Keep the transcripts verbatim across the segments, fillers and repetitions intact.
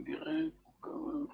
Bien, quand même.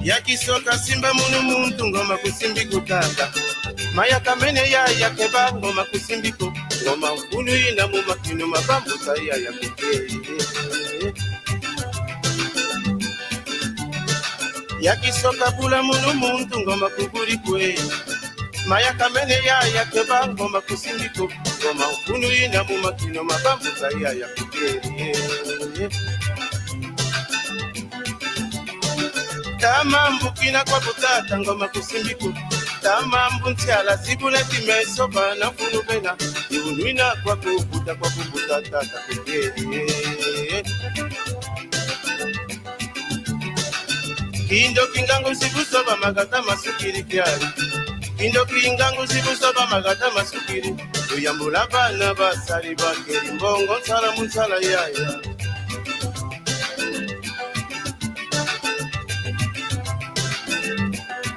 Ya kisoka simba munu muntu, ngoma kusimbi ku tata. Mayaka mene yaya keba, ngoma kusimbi ko. Ngoma mfunu ina mu makinu ma bambuta yaya kukeye. Ya kisoka bula munu muntu, ngoma kubuli kwe. Mayaka mene yaya keba, ngoma kusimbi ko. Ngoma mfunu ina mu makinu ma bambuta yaya kukeye. Ta mambu kina kwaku tata, ngoma kusimbi ko. Ta mambu ntiala zibule ti meso, bana mfunu bena. Iunwina kwaku buta, kwaku buta tata kukeye. Kindoki ngangu zibusoba magata masukili kiali. Kindoki ngangu zibusoba magata masukili. Luyambula bana basali bakeli mbongo nsala mu nsala yaya.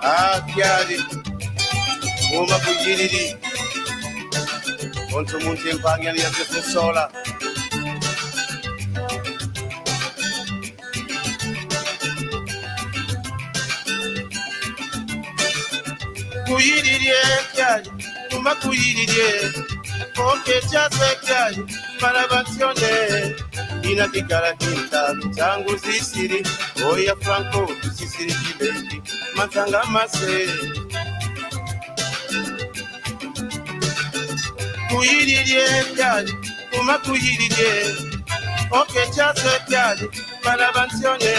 Ah, kiali. Ngoma kuyilili. Konso muntu empangi ani ya kusola. Kuyilili kiali, kuma kuyilili. Oke, chaso kiali, para batione. Ina kikala kinta, ntangu zisili. Oya Franco, tusisili kibengi. Matanga mase. Kuyilili kiali, kuma kuyilili. Oke, chaso kiali, bana bansione.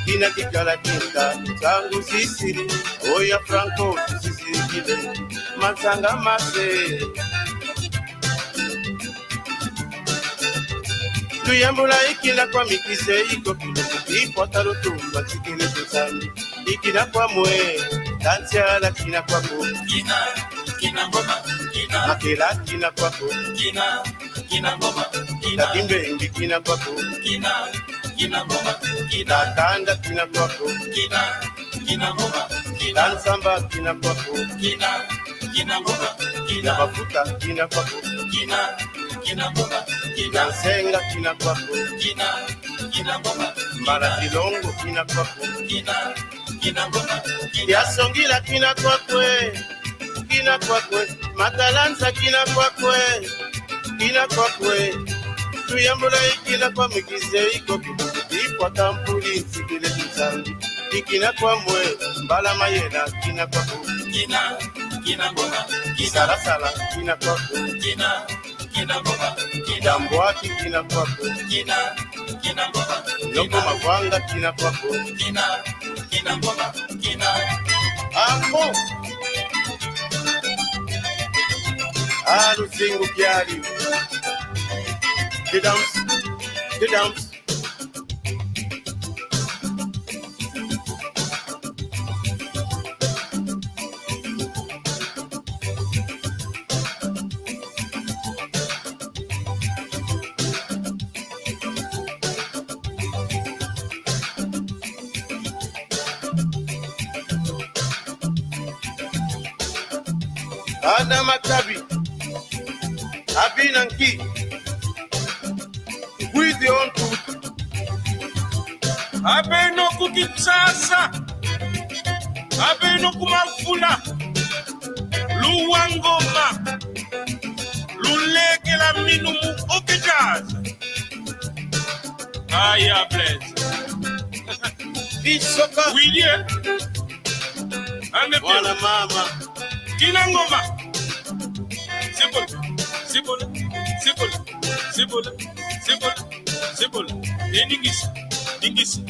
Kina kikala kinta, ntangu zisili. Oya Franco, tusisili kile. Mansanga mase. Tuyambula ikila kwa mikise iko kiluku, ipota lutumba, sikile tusambi. Ikina kwa mwe, tansiala kina kwa ku. Kina, kina ngoma, kina. Makela kina kwa ku. Kina, kina ngoma, kina. Takimbengi kina kwa ku. Kina, kina ngoma, kina. Takanda kina kwa ku. Kina, kina ngoma, kina. Tansamba kina kwa ku. Kina, kina ngoma, kina. Mafuta kina kwa ku. Kina, kina ngoma, kina. Nsenga kina kwa ku. Kina, kina ngoma, kina. Mbala kilongo kina kwa ku. Kina, kina ngoma, kina. Ya songila kina kwa kwe. Kina kwa kwe. Matalanza kina kwa kwe. Kina kwa kwe. Tuyambula ikina kwa mikise iko kibuku. Ikwa tampuli nsikile kisambi. Ikina kwa mwe. Mbala mayela kina kwa ku. Kina, kina ngoma, kina. Sarasara kina kwa ku. Kina, kina ngoma, kina. Tambwaki kina kwa ku. Kina, kina ngoma, kina. Noko mavwanga kina kwa ku. Kina, kina ngoma, kina. Ako. Ah, luzingu kiali. Kidams, kidams. Ana matabi. Abina nki. Kwidi ontu. Abeno ku Kinshasa. Abeno ku mafula. Luwa ngoma. Lulekela minu mu OK Jazz. Aya, Blaise. Bisoka. Willy, eh? Ande mwana mama. Kina ngoma. Zibola, zibola, zibola, zibola, zibola, zibola. E ningisa, ningisa,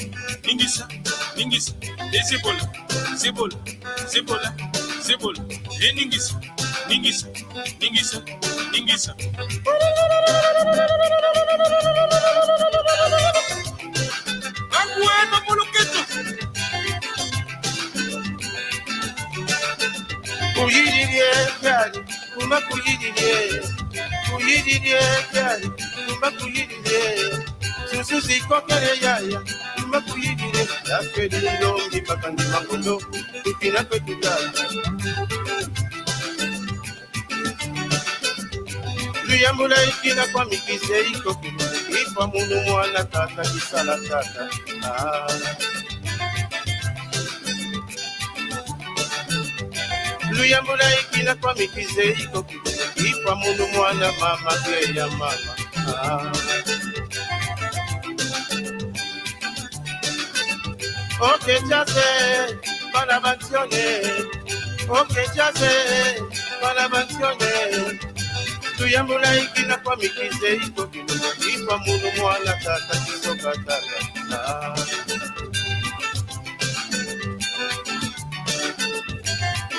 ningisa, ningisa. E zibola, zibola, zibola, zibola. E ningisa, ningisa, ningisa, ningisa. Bakuenda mu luketo. Kuyilile, yali. Kuma kuyilile, kuyilile, yaya, kuma kuyilile. Susu zikokele yaya, kuma kuyilile. Yafeli longi bakandi makondo, tukina kwe tutala. Luyambula ikina kwa mikize iko, ifwa munu mwana tata, kisala tata. Ah. Luyambula ikina kwa mikize iko, ifwa munu mwana mama, ye ya mama. Ah. Ok, jaze, bana bansione. Ok, jaze, bana bansione. Luyambula ikina kwa mikize iko, ifwa munu mwana tata, kisoka tata. Ah.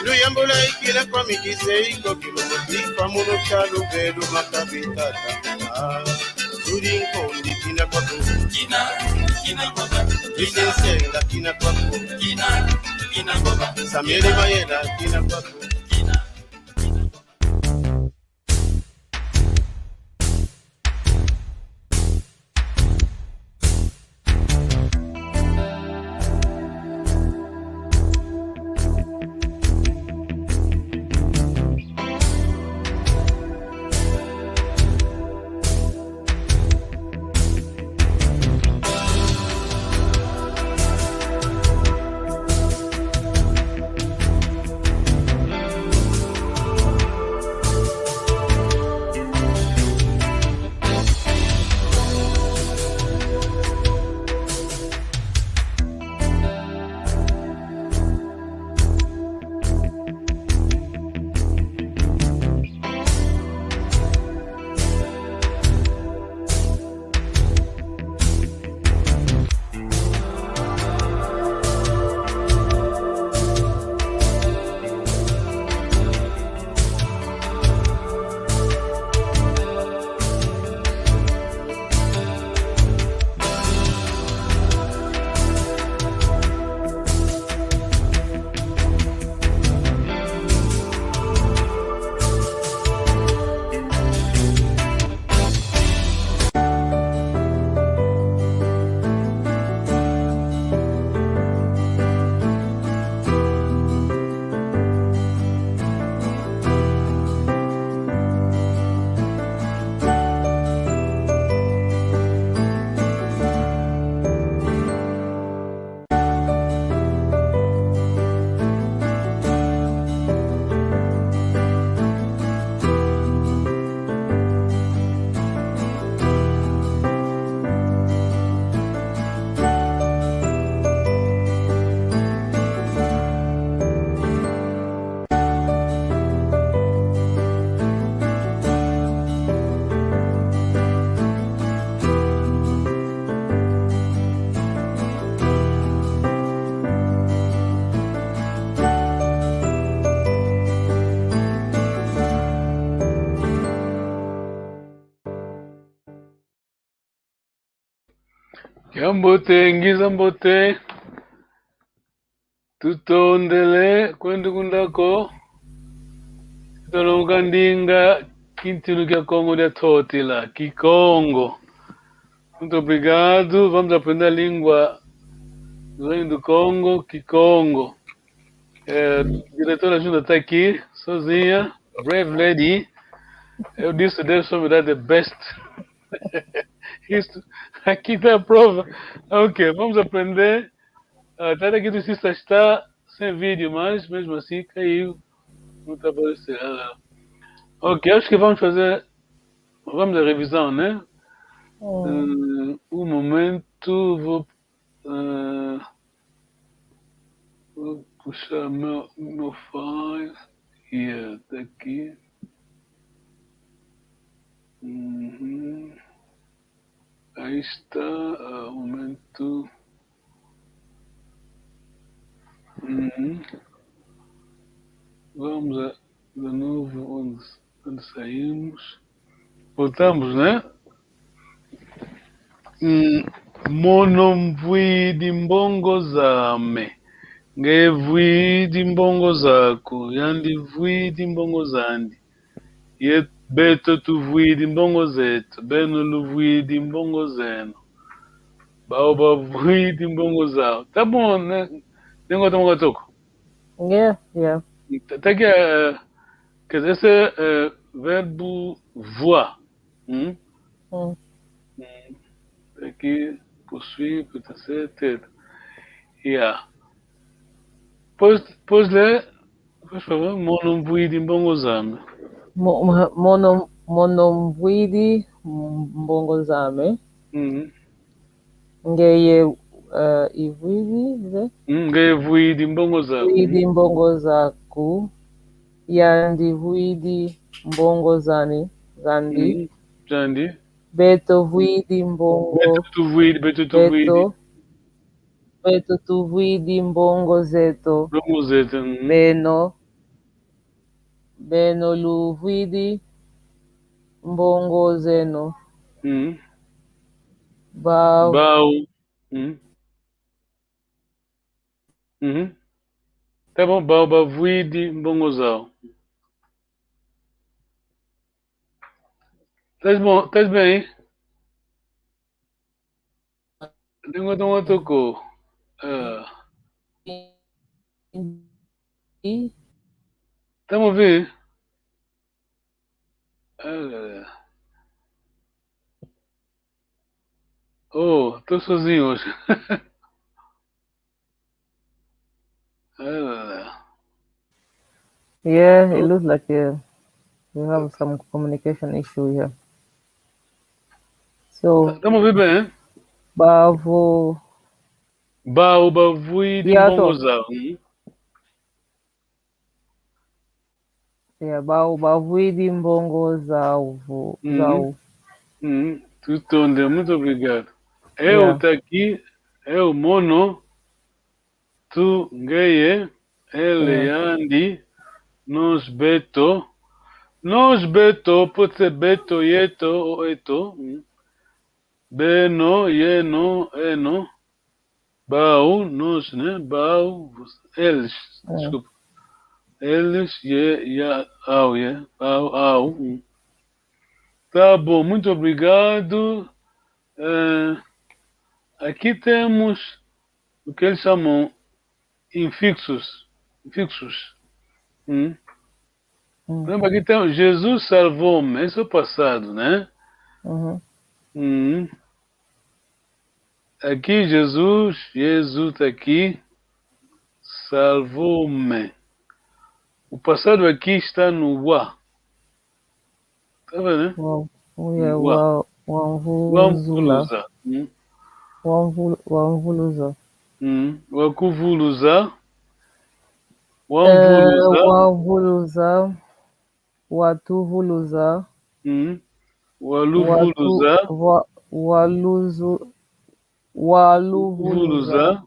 Luyambula ikina kwa mikize iko, kilumbu kifa munu cha luvelu makabi tata. Ah, Zuli Nkondi kina kwaku. Kina, kina kwaba. Ise Nsenga kina kwaku. Kina, kina kwaba. Samele Mayela kina kwaku. Kina, kina kwaba. Kiambote, ngiza mbote. Tutondele kwenda kundako. Tutalonga ndinga kintinu kia Kongo dia Ntotila, Kikongo. Muito obrigado. Vamos aprender a língua do Reino do Congo, Kikongo. Eh, diretora ajuda tá aqui, sozinha. Brave lady. Eu disse, Deus só me dá the best. Isso. Aqui tá a prova. Ok, vamos aprender. Ah, tá daqui do Sista está sem vídeo, mas mesmo assim caiu. Não tá aparecendo. Ah, ok, acho que vamos fazer, vamos à revisão, né? Hum. Eh, um momento, vou, eh, vou puxar meu, meu file. Yeah, tá aqui. Uhum. Aí está, ah, um momento. Uhum. Vamos a, de novo onde, onde saímos. Voltamos, né? Mm, mono mvwidi mbongo zame. Nge vwidi mbongo zaku, yandi vwidi mbongo zandi. Ye beto tuvwidi mbongo zeto, beno luvwidi mbongo zeno. Bau bavwidi mbongo zau. Tá bom, né? Nengwa toma katoko. Yeah, yeah. Tá, tá aqui, eh, quer dizer, esse é, eh, verbo voir. Hum? Hum. Hum. Tá aqui, possuir, pertencer, ter. Yeah. Pois, pois ler, por favor, mono mvwidi mbongo zame. Mo-, mo-, mono, mono mvwidi mbongo zame. Hum. Ngeye, eh, ivwidi, ze? Mm, ngeye vwidi mbongo zaku. Vwidi mbongo zaku. Yandi vwidi mbongo zani, zandi. Mm, zandi. Beto vwidi mbongo. Beto tuvwidi, beto tuvwidi. Beto, beto tuvwidi mbongo zeto. Mbongo zeto, mm. Beno. Beno luvwidi mbongo zeno. Mm. Bau. Bau. Mm. Mhm. Tá bom, bau bavwidi mbongo zau. Tá bom, tá bem. Nengwa toma katoko. Ah. Tamo ouvindo? Ah, oh, tô sozinho hoje. Ah. Yeah, it looks like, uh, we have some communication issue here. So, tamo ouvindo bem, hein? Bavo. Bau bavwidi mbongo zau. Hmm? Yeah, bau bavwidi mbongo zau, zau. Mhm. Tutondele, muito obrigado. Eu, yeah, tá aqui, eu, mono, tu, ngeye, ele, yeah, yandi, nós, beto. Nós, beto, pode ser beto, yeto ou eto. Mm. Beno, yeno, eno. Bau, nós, né? Bau, eles, é, desculpa. Eles, ye, ya, au, ye. Bau, au. Hum. Tá bom, muito obrigado. Eh, aqui temos o que eles chamam infixos. Infixos. Hum? Hum. Lembra que tem, Jesus salvou-me, esse é o passado, né? Uhum. Hum. Aqui Jesus, Jesus tá aqui, salvou-me. O passado aqui está no wa. Tá vendo, né? Wa, wa, wa, wa, wanvuluza. Wanvuluza. Hum. Wanvu-, wanvuluza. Hum. Wakuvuluza. Eh, wanvuluza. Wanvuluza. Watuvuluza. Mm. Waluvuluza. Watu-, wa-, waluzu-, waluvuluza. Vuluza.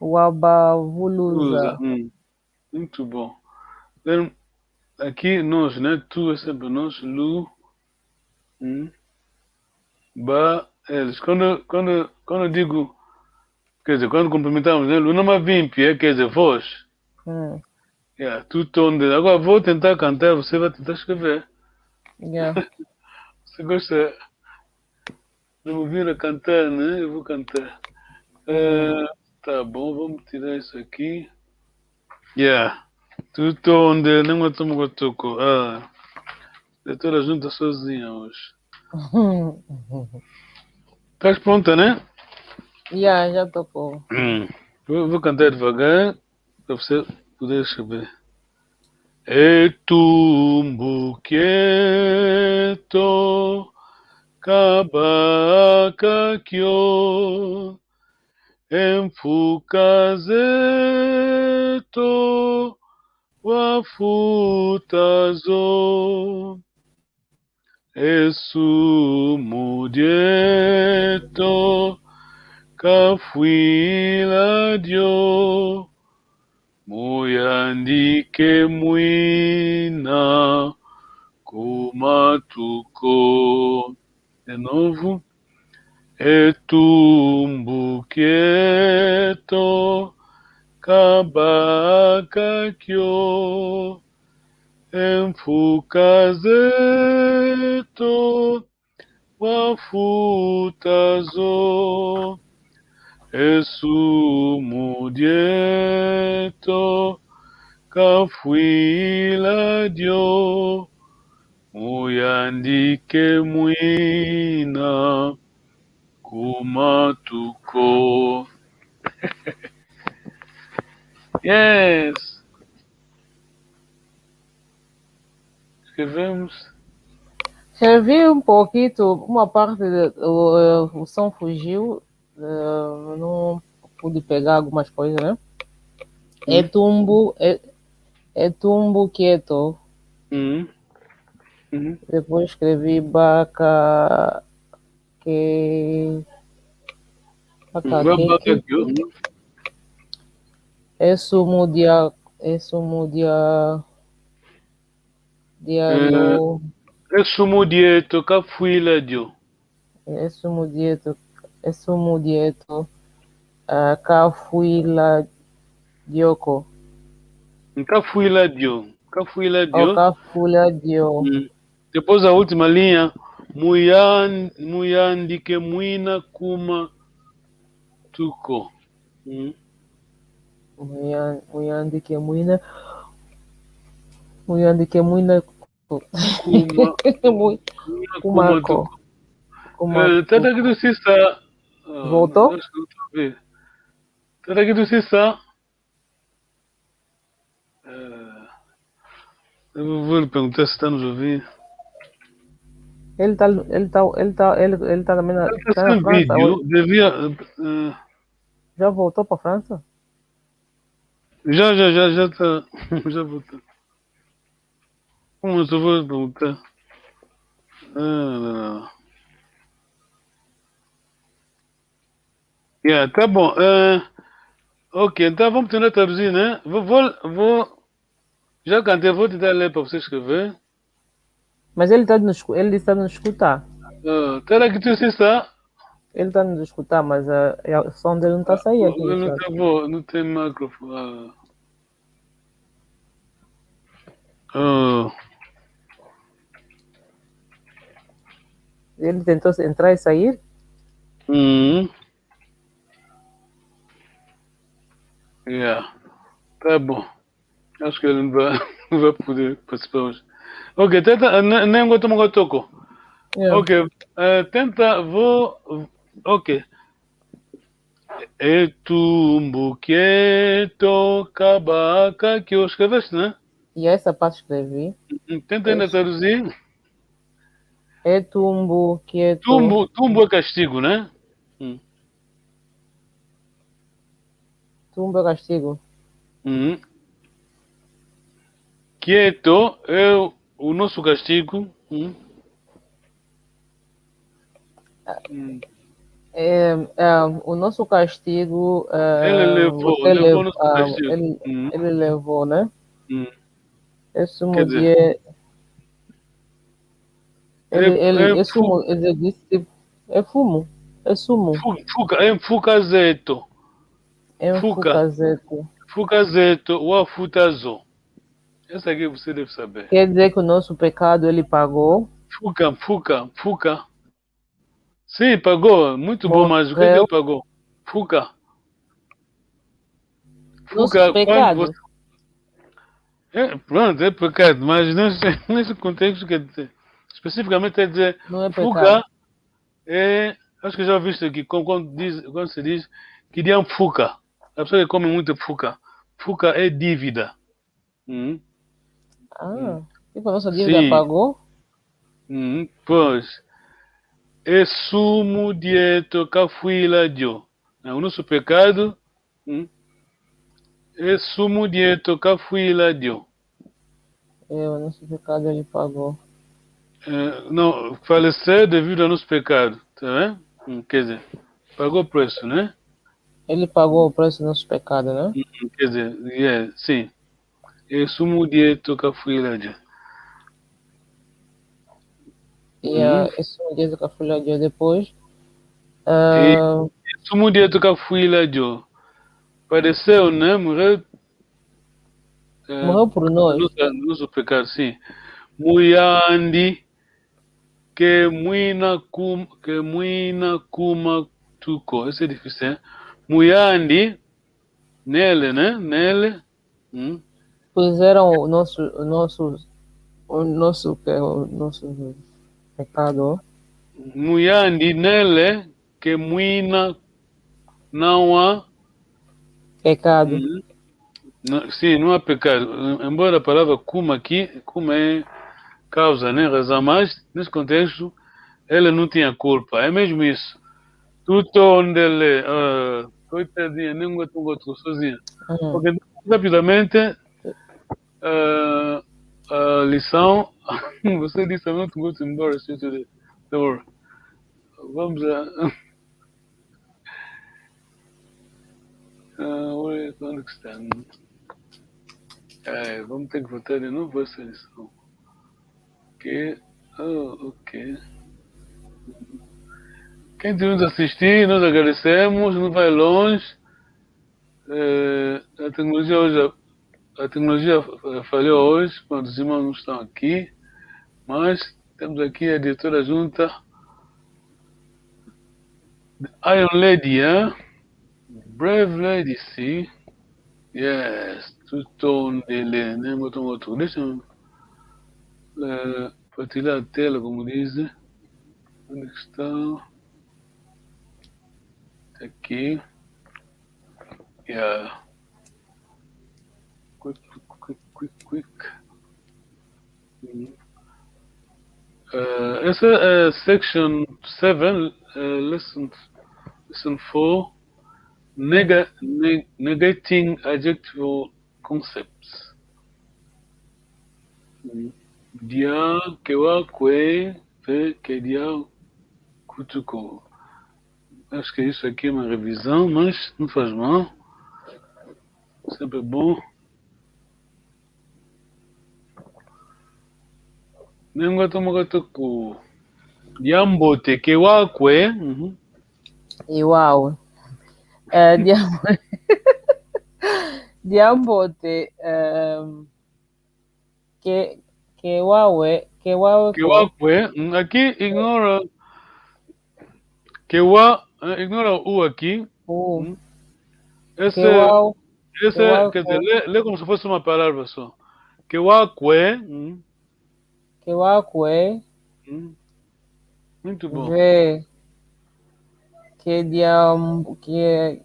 Wabavuluza. Vuluza. Mm. Muito bom. Then, aqui nós, né? Tu é sempre nós, lu, mm, ba, eles. Quando, quando, quando eu digo, quer dizer, quando cumprimentamos, né? Luna Mavimpi, é, quer dizer, vós. Hum. Yeah, tutondele. Agora vou tentar cantar, você vai tentar escrever. Yeah. Você gosta de me ouvir a cantar, né? Eu vou cantar. Hum. Eh, tá bom, vamos tirar isso aqui. Yeah. Tutondele, nengwa toma katoko. Ah. Leitura junta sozinha hoje. Estás pronta, né? Yeah, já tô pronta. Hum. Vou, vou cantar devagar pra você poder escrever. E tumbu kieto, kabaka kio, e mfuka zeto wafuta zo. E sumu dieto kafwila dio, muyandike mwina ku matuko. De novo. E tumbu kieto kabaka kio, e mfuka zeto wafuta zo. E sumu dieto kafwila dio, muyandike mwina ku matuko. Yes. Escrevemos. Escrevi um pouquinho, uma parte, de, o, o som fugiu, eh, não pude pegar algumas coisas, né? É tumbu, é, é tumbu kieto. Uhum. Uhum. Depois escrevi baka que, baka que, baka que, que, uhum. E sumu dia, e sumu dia, dia, eh, lo. E sumu dieto kafwila dio. E sumu dieto, e sumu dieto, ah, kafwila dioko. Kafwila dio, kafwila dio. Oh, kafwila dio. Mm. Depois a última linha, muyan-, muyandike mwina ku matuko. Mm. Muyan-, muyandike mwina, muyandike mwina Kuma. Mu-, kuma, kuma ko. Kuma ko. Eh, tata Kitu sisa. Ah, voltou? Acho que não tô a ver. Tata Kitu sisa. Eh, eu vou lhe perguntar se está nos a ouvir. Ele tá, ele tá, ele tá, ele, ele tá também na, ele tá sem vídeo, devia, eh, já voltou pra França? Já, já, já, já tá, já voltou. Como eu vou perguntar? Ah, não, não. Yeah, tá bom. Eh, ok, então vamos tentar traduzir, né? Vou, vou, vou, já cantei, vou tentar ler pra você escrever. Mas ele tá nos escu-, ele disse que tá nos escutar. Ah, será que tu está? Ele tá nos escutar, mas, ah, é, o som dele não tá a sair aqui, não tá bom, não tem microfone. Ah. Ele tentou entrar e sair? Hum. Yeah. Tá bom. Acho que ele não vai, não vai poder participar hoje. Ok, tenta, eh, ne-, nengo toma toko. Yeah. Ok, eh, tenta, vou, ok. E tumbu kieto kabaka kio, escreveste, né? E essa parte escrevi. Hum, tenta ainda traduzir. E tumbu kieto. Tumbu, tumbu é castigo, né? Hum. Tumbu é castigo. Uhum. Kieto é o, o nosso castigo. Hum. Hum. É, é, o nosso castigo, é, ele levou, ele levou o nosso castigo. Ele, ele levou, né? Hum. Esse dia, ele, ele, é, é sumu, ele disse, é fumo, é sumu. Fu-, fuka, é fuka zeto. É fuka zeto. Fuka zeto, wafuta zo. Essa aqui você deve saber. Quer dizer que o nosso pecado ele pagou? Fuka, fuka, fuka. Sim, pagou. Muito bom, mas o que que ele pagou? Fuka. Fuka, quando você... É, pronto, é pecado, mas nesse, nesse contexto, quer dizer, especificamente quer dizer, não é pecado. Fuka é, acho que já ouviste aqui, quando, quando diz, quando se diz que dia fuka, a pessoa que come muito fuka. Fuka é dívida. Hum. Ah, tipo, a nossa dívida pagou? Hum, pois. E sumu dieto kafwila dio. Né, o nosso pecado, hum? E sumu dieto kafwila dio. É, o nosso pecado ele pagou. É, não, faleceu devido ao nosso pecado, tá bem? Hum, quer dizer, pagou o preço, né? Ele pagou o preço do nosso pecado, né? Hum, quer dizer, é, sim. E sumu dieto kafwila dio. Ya, uhum. E sumu dieto kafwila dio depois. E, ah, e sumu dieto kafwila dio. Padeceu, né? Morreu, eh, morreu por nós. Nosso, nosso pecado, sim. Mu yandi kemwina kum-, kemwina kuma tuko. Isso é difícil, hein? Mu yandi, nele, né? Nele. Hum? Puseram o nosso, o nosso, o nosso, que é o nosso pecado. Mu yandi nele kemwina, não há pecado. Uhum. Não, sim, não há pecado. Embora a palavra kuma aqui, kuma é causa, né? Razão, mas nesse contexto, ele não tinha culpa. É mesmo isso. Tutondele, ah, coitadinha, nem aguento outro sozinha. Uhum. Porque rapidamente, ah, a lição, você disse, não, tu gosta embora, se tu de, vamos a, ah, olha, onde que está? É, vamos ter que voltar de novo essa lição. Ok. Oh, ok. Quem tem nos assistir, nós agradecemos, não vai longe. Eh, a tecnologia hoje, a tecnologia, eh, falhou hoje, quando os irmãos não estão aqui, mas temos aqui a diretora junta, Iron Lady, hein? Brave Lady, sim. Yes, tutondele, né? Botou um outro. Deixa eu, eh, partilhar a tela, como dizem. Onde é que está? Aqui. Yeah. Quick, quick, quick, quick, quick. Uhum. Eh, essa é section seven, eh, lesson, lesson four, nega-, ne-, negating adjectival concepts. Uhum. Dia, kewa, kwe, ve, kedia, kutuko. Acho que isso aqui é uma revisão, mas não faz mal. Sempre bom. Nengwa tomo katuku. Diambote, kewa, kwe. Uhum. Iwau. Eh, diam-, diambote, ehm, ke, kewa, kwe, kewa, kwe. Kewa, kwe. Mm, aqui ignora. Kewa, eh, ignora o aqui. O. Mm. Esse, kewa, esse, kewa, quer dizer, kwe. Lê, lê como se fosse uma palavra só. Kewa, kwe. Mm. Kewa, kwe. Mm. Muito bom. Ve. Kedia, ke,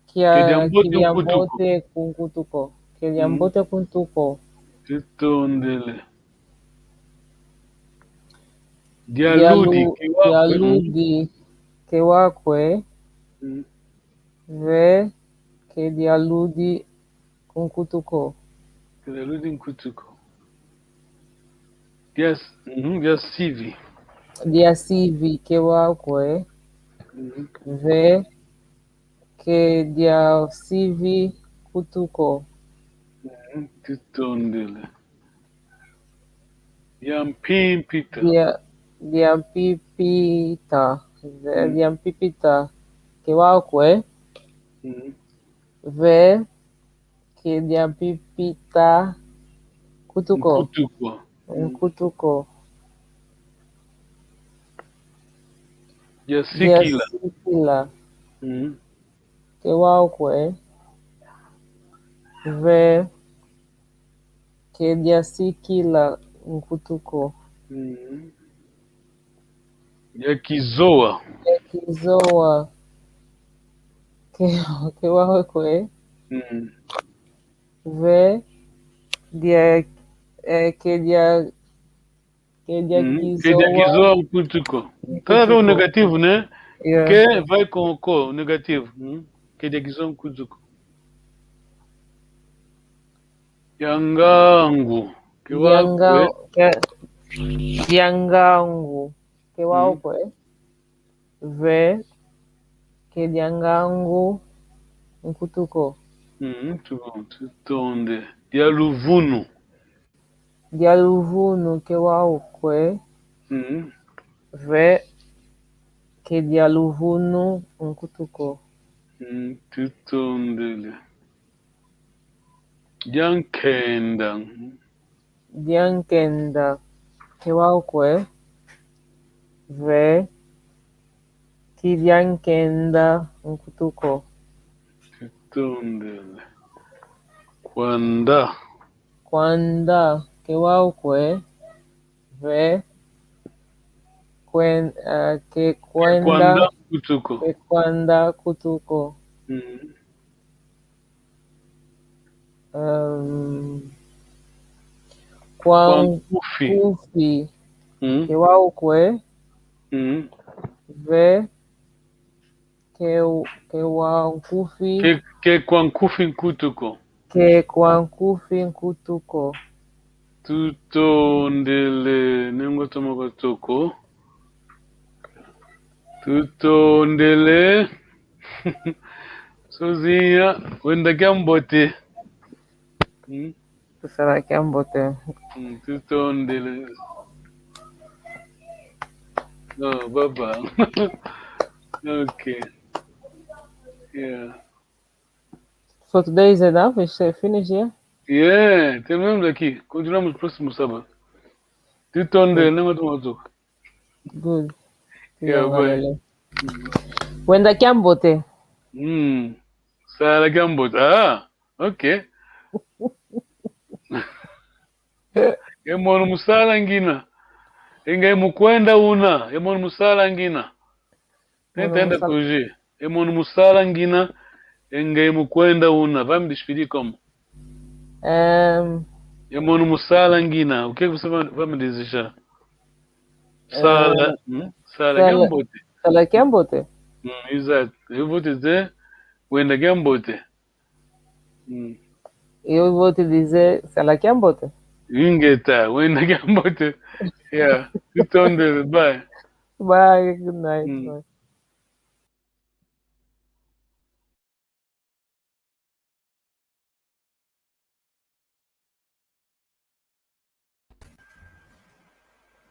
ke, kediambote, kediambote kunkutuko. Kediambote kunkutuko. Tutondele. Dialudi, dialu-, kewa, kwe. Dialudi, kewa, kwe. Mm. Ve, kedialudi kunkutuko. Kedialudi nkutuko. Dia s-, uhum, dia sivi. Dia sivi, kewa, kwe. Uhum. Ve, kedia sivi kutuko. Uhum, tutondele. Diampimpita. Dia, diampimpita. Ve, mm, diampimpita. Kewa, kwe. Mm. Ve, kediampimpita kutuko. Nkutuko. Mm. Nkutuko. Dia sikila. Dia sikila. Mm. Kewa, kwe. Ve, kediasikila nkutuko. Mm. Dia kizowa. Dia kizowa. Ke, kewa, kwe. Mm. Ve, dia, eh, kedia Ke dia kizowa. Ke dia kizowa nkutu ko. Tala pe o negativo, né? Yeah. Ke vai com ko, negativo. Hum? Ke dia kizowa nkutu ko. Dia ngangu. Ke wau kwe. Dia ngangu. Ke wau kwe. Ve, ke dia ngangu nkutu ko. Mm, tuko, tutonde. Dia luvunu. Dia luvunu ke wau kwe. Mm. Ve, ke dia luvunu nkutu ko. Mm, tutondele. Dia nkenda. Dia nkenda ke wau kwe. Ve, ke dia nkenda nkutu ko. Tutondele. Kwanda. Kwanda ke wau kwe. Ve, kwen-, ah, ke kwenda. Ke kwanda nkutu ko. Ke kwanda nkutu ko. Mm. Um, kwa nkufi. Kwa nkufi. Mm. Ke wau kwe. Mm. Ve, ke, ke wa nkufi. Ke, ke kwa nkufi nkutu ko. Ke kwa nkufi nkutu ko. Tutondele, nengwa toma kwa toko. Tutondele. Sozinha, wenda kiambote. Hmm? Tusala kiambote. Hmm, tutondele. No, baba. Okay. Yeah. So today is enough? We should finish here? Yeah, terminamos aqui. Continuamos no próximo sábado. Tutondele, nengwa toma kwa toko. Good. Yeah, bye. Wenda kiambote. Mm. Sala kiambote. Ah, okay. E mono mu sala ngina. E ngai mu kwenda una. E mono mu sala ngina. Mono mu sala. Tenta corrigir. E mono mu sala ngina. E ngai mu kwenda una. Vai me despedir como? Ehm. E mono mu sala ngina. O que que você vai, vai me desejar? Sala, eh, hum? Sala, sala kiambote. Sala kiambote. Hum, exato. Eu vou te dizer, wenda kiambote. Hum. Eu vou te dizer, sala kiambote. Ingeta, wenda kiambote. Yeah. Tutondele, bye. Bye, good night. Hum. Bye.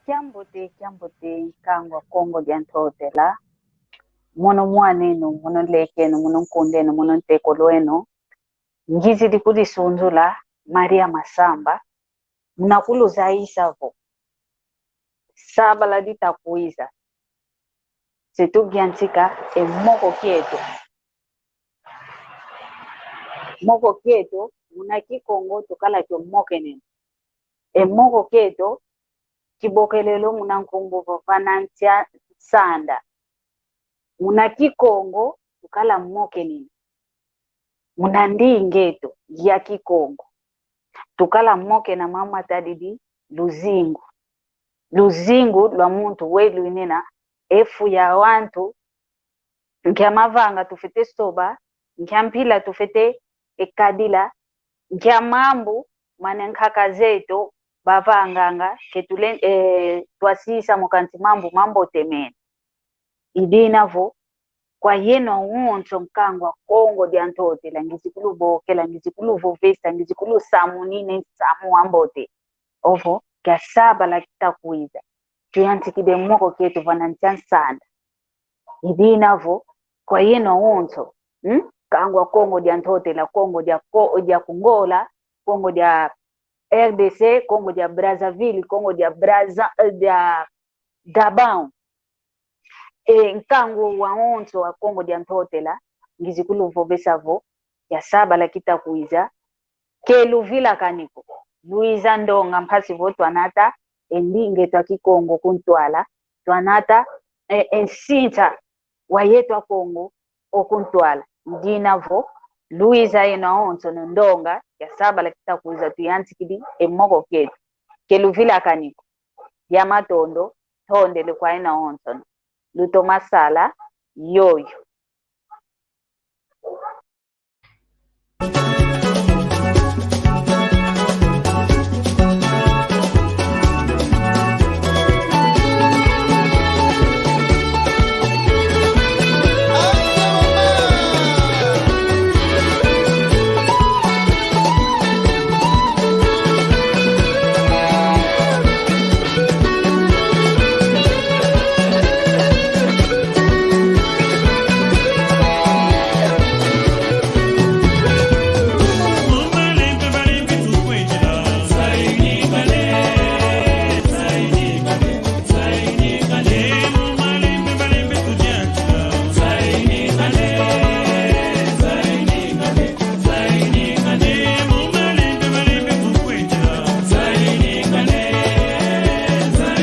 Kiambote, kiambote, nkangu wa Kongo dia Ntotela. Mono mwan'eno, mono nlek'eno, mono nkund'eno, mono ntekolo'eno. Ngizidi kudisunzula Maria Masamba, muna kuluzayisa vo sabala dita kwiza, se tuyantika e moko kieto. Moko kieto, muna Kikongo tukala kio mokenena. E moko kieto, kibokelelo muna nkumbu vo vana ntia nsanda. Muna Kikongo tukala mokenena. Muna ndinga eto ya Kikongo tukala mokena mama matadidi luzingu. Luzingu lwa muntu welwinina, e fu ya wantu, nkia mavanga tufwete soba, nkia mpila tufwete e kadila, nkia mambu mane nkaka zeto bavanganga, ke tule-, eh, twasisa mu kansi mambu mambote mena. I dina vo, kwa yeno awonso nkangu wa Kongo dia Ntotela, ngizi kulubokela, ngizi kuluvovesa, ngizi kulusamunina nsamu wambote. Ovo, kia sabala kita kwiza, tuyantikidi e moko kieto vana ntia nsanda. I dina vo, kwa yeno awonso, hmm? Nkangu wa Kongo dia Ntotela, Kongo dia Ko-, dia Kungola, Kongo dia R D C, Kongo dia Brazzaville, Kongo dia Brazza-, eh, dia Gabão. E nkangu wawonso wa Kongo dia Ntotela, ngizi kuluvovesa vo, kia sabala kita kwiza, ke luvilakani ko. Lwiza ndonga mpasi vo twanata e ndinga eto a Kikongo ku ntwala, twanata e, e nsinsa wa yeto a Kongo o ku ntwala. I dina vo, lwiza yeno awonso no ndonga, kia sabala kita kwiza tuyantikidi e moko kieto. Ke luvilakani ko. Dia matondo, ntondele kwa yeno wonsono. Lutoma sala yoyo.